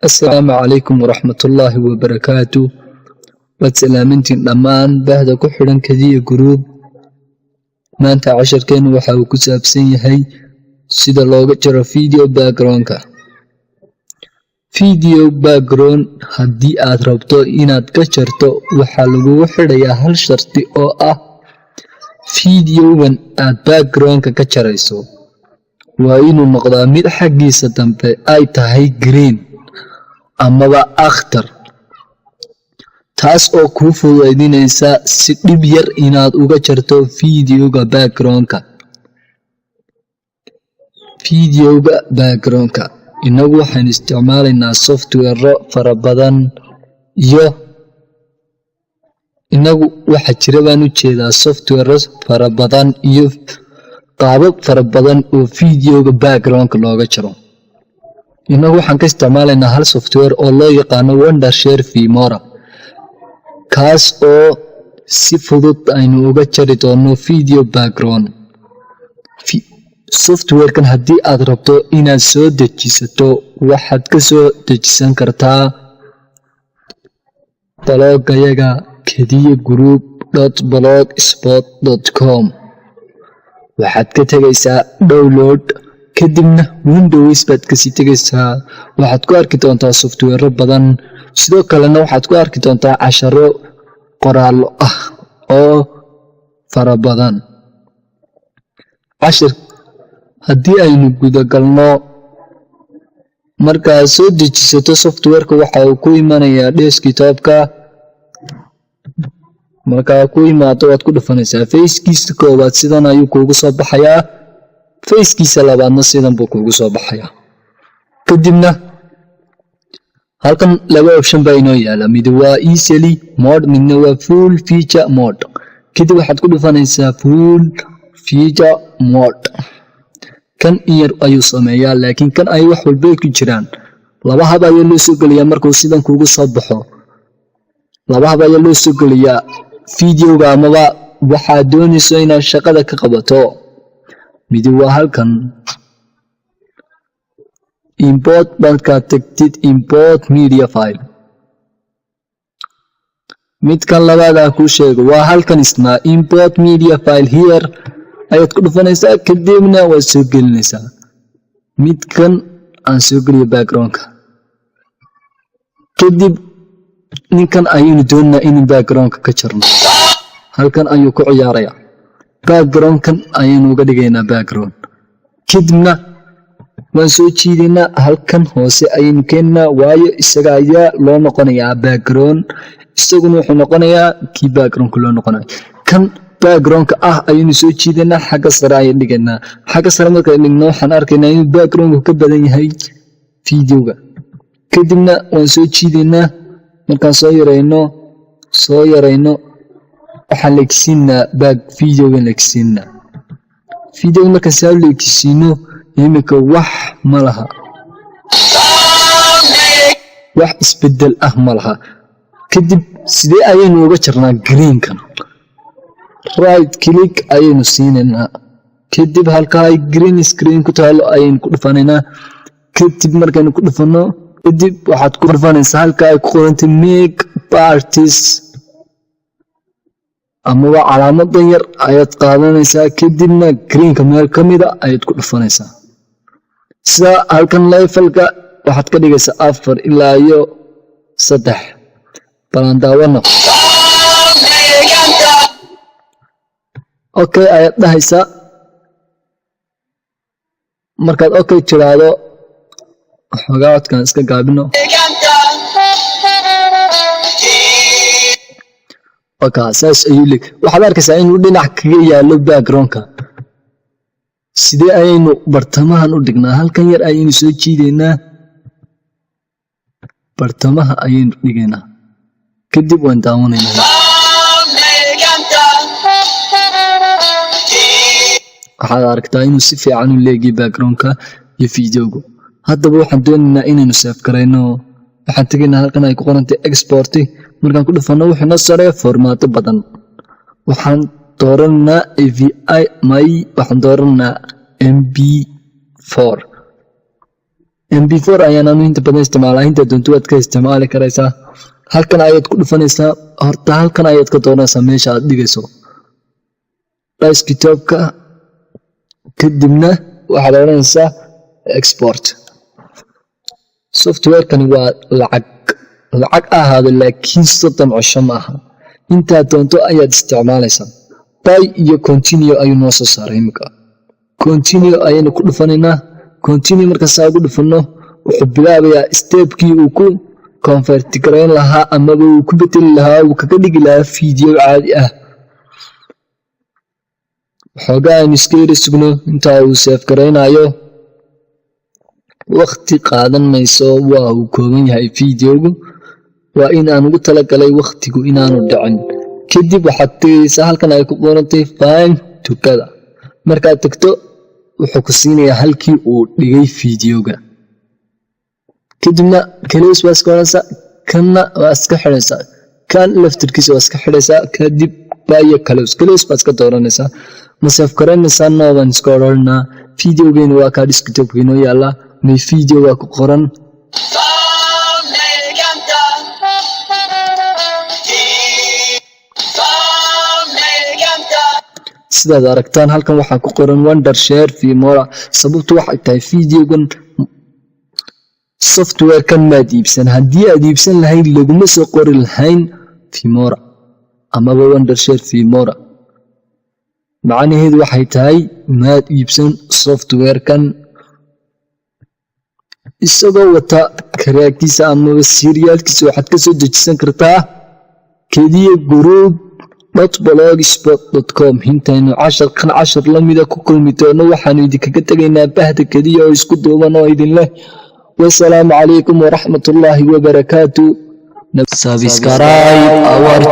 Asalaamu calaykum waraxmatullaahi wabarakaatu. Waad salaamintiin dhammaan bahda ku xidhan Kadiya Group. Maanta casharkeenu waxa uu ku saabsan yahay sida looga jaro video background-ka. Video background haddii aad rabto inaad ka jarto, waxaa lagugu xidhayaa hal sharti oo ah videogan aad background-ka ka jarayso waa inuu noqdaa mid xaggiisa dambe ay tahay green amaba akhtar, taas oo kuu fududeynaysa si dhib yar inaad uga jarto videoga background-ka. Videoga background-ka inagu waxaynu isticmaalaynaa software fara badan iyo inagu waxa jira baan u jeedaa software fara badan iyo qaabab fara badan oo videoga background-ka looga jaro. Inagu waxaan ka isticmaalaynaa hal software oo loo yaqaano Wondershare Filmora, kaas oo si fudud aynu uga jari doono video background. Software-kan haddii aad rabto inaad soo dejisato, waxaad ka soo dejisan kartaa bloggayaga kadiyagroup.blogspot.com. Waxaad ka tegaysaa download, kadibna Windows baad kasii tegaysaa. Waxaad ku arki doontaa software badan, sidoo kalena waxaad ku arki doontaa casharo qoraallo ah oo fara badan. Cashir haddii aynu gudagalno, markaad soo dejisato softwareka, waxa uu ku imanayaa desktopka. Markaa ku imaado, waad ku dhufanaysaa. Facekiisa koowaad sidan ayuu kuugu soo baxayaa, facekiisa labaadna sidan buu kuugu soo baxayaa. Kadibna halkan laba option baa inoo yaala: mid waa easy mode, midna waa full feature mode. Kadib waxaad ku dhufanaysaa full feature mode. Kan in yar ayuu sameeyaa, laakiin kan ay wax walba ku jiraan. Laba hab ayaa loo soo geliyaa. Markuu sidan kuugu soo baxo, laba hab ayaa loo soo geliyaa videoga amaba waxaad doonayso inaad shaqada ka qabato. Midi waa halkan import. Markaad tagtid import media file, midkan labaad aan kuu sheego waa halkan isna import media file here ayaad ku dhufanaysaa, kadibna waad soo gelinaysaa. Midkan aan soo geliyo backgroundka. Kadib ninkan ayaynu doonaa inuu backgroundka ka jarno. Halkan ayuu ku ciyaarayaa. Backgroundkan ayaynu uga dhigaynaa background. Kadibna waan soo jiidaynaa, halkan hoose ayaynu keenaynaa, waayo isaga ayaa loo noqonayaa background. Isaguna wuxuu noqonayaa kii backgroundka loo noqonayo. Kan backgroundka ah ayaynu soo jiidaynaa, xagga sare ayaan dhigaynaa. Xagga sare markaan dhigno, waxaan arkaynaa inuu backgroundku ka badan yahay videoga. Kadibna waan soo jiidaynaa. Markaan soo yarayno, waxaan leegsiinaa back videogan leegsiinaa. Videoga markaan saa leegsiino, imika wax ma laha, wax isbedel ah ma laha. Kadib sidee ayaynu uga jarnaa greenkan? Right click ayaynu siinaynaa. Kadib halka ay green screen ku taalo ayaynu ku dhufanaynaa. Kadib markaynu ku dhufano, kadib waxaad ku dhufanaysaa halka ay ku qorantay make parts, amaba calaamadan yar ayaad qaadanaysaa. Kadibna greenka meel ka mida ayaad ku dhufanaysaa. Sida halkan levelka waxaad ka dhigaysaa 4 ilaa iyo 3. Balan daawano. Okay ayaad dhahaysaa. Markaad okay tiraahdo, xoogaa codkaan iska gaabino. Okay, saas ayuu leeg. Waxaad arkaysaa inuu dhinac kaga yaalo backgroundka. Sidee ayaynu bartamahan u dhignaa? Halkan yar ayaynu soo jiidaynaa, bartamaha ayaynu dhigaynaa. Kadib waan daawanaynaa. Waxaad aragtaa inuu si fiican u leegyahay backgroundka iyo videogu. Haddaba waxaan doonaynaa inaynu save garayno. Waxaan tegaynaa halkan ay ku qorantay export. Markaan ku dhufano, wuxuu noo saaraya formato badan. Waxaan dooranaa AVI may, waxaan dooranaa MP4. MP4 ayaan anu inta badan isticmaalaa. Inta doonto waad ka isticmaali karaysaa. Halkan ayaad ku dhufanaysaa. Horta halkan ayaad ka dooranaysaa meesha aad dhigayso, desktopka. Kadibna waxaad odhanaysaa export. Softwarekani waa lacag, lacag ahaado, laakiin 30 cisho ma aha. Intaad doonto ayaad isticmaalaysaa. Buy iyo continue ayuu noo soo saaray. Imika continue ayaynu ku dhufanaynaa. Continue markaasaa ugu dhufanno, wuxuu bilaabayaa stepkii uu ku convert garayn lahaa amaba uu ku bedeli lahaa, uu kaga dhigi lahaa video caadi ah. Waxoogaa aynu iska yari sugno inta uu save garaynayo. Waqti qaadan mayso, waa uu kooban yahay videogu. Waa in aan ugu talagalay waqtigu inaanu dhicin. Kadib waxaad tegaysaa halkan ay ku qorantay find together. Markaad tagto, wuxuu ku siinayaa halkii uu dhigay videoga. Kadibna close waa iska odhanaysaa, kanna waa iska xidhaysaa, kan laftirkiisa waa iska xidhaysaa. Kadib buy, close, close baad iska dooranaysaa. Ma save garaynaysaa? No baan iska odhanaa. Videogeena waa kaa desktopka inoo yaala. May video waa ku qoran. Fammi cantare, fammi cantare. Sidaad aragtaan, halkan waxaa ku qoran Wondershare Filmora. Sababtu waxay tahay videogan softwarekan maad iibsan. Haddii aad iibsan lahayd, laguma soo qori lahayn Filmora amaba Wondershare Filmora. Macnaheedu waxay tahay maad iibsan softwarekan. Isagoo wata crackgiisa amaba serialkiisa waxaad ka soo dejisan kartaa kediyegroup.blogspot.com. Intaynu casharkan cashar lamida ku kulmi doono, waxaanu idinkaga tegaynaa bahda Kediya oo isku duuban oo idin leh wasalaamu calaykum waraxmatullaahi wabarakaatu. Subscribe our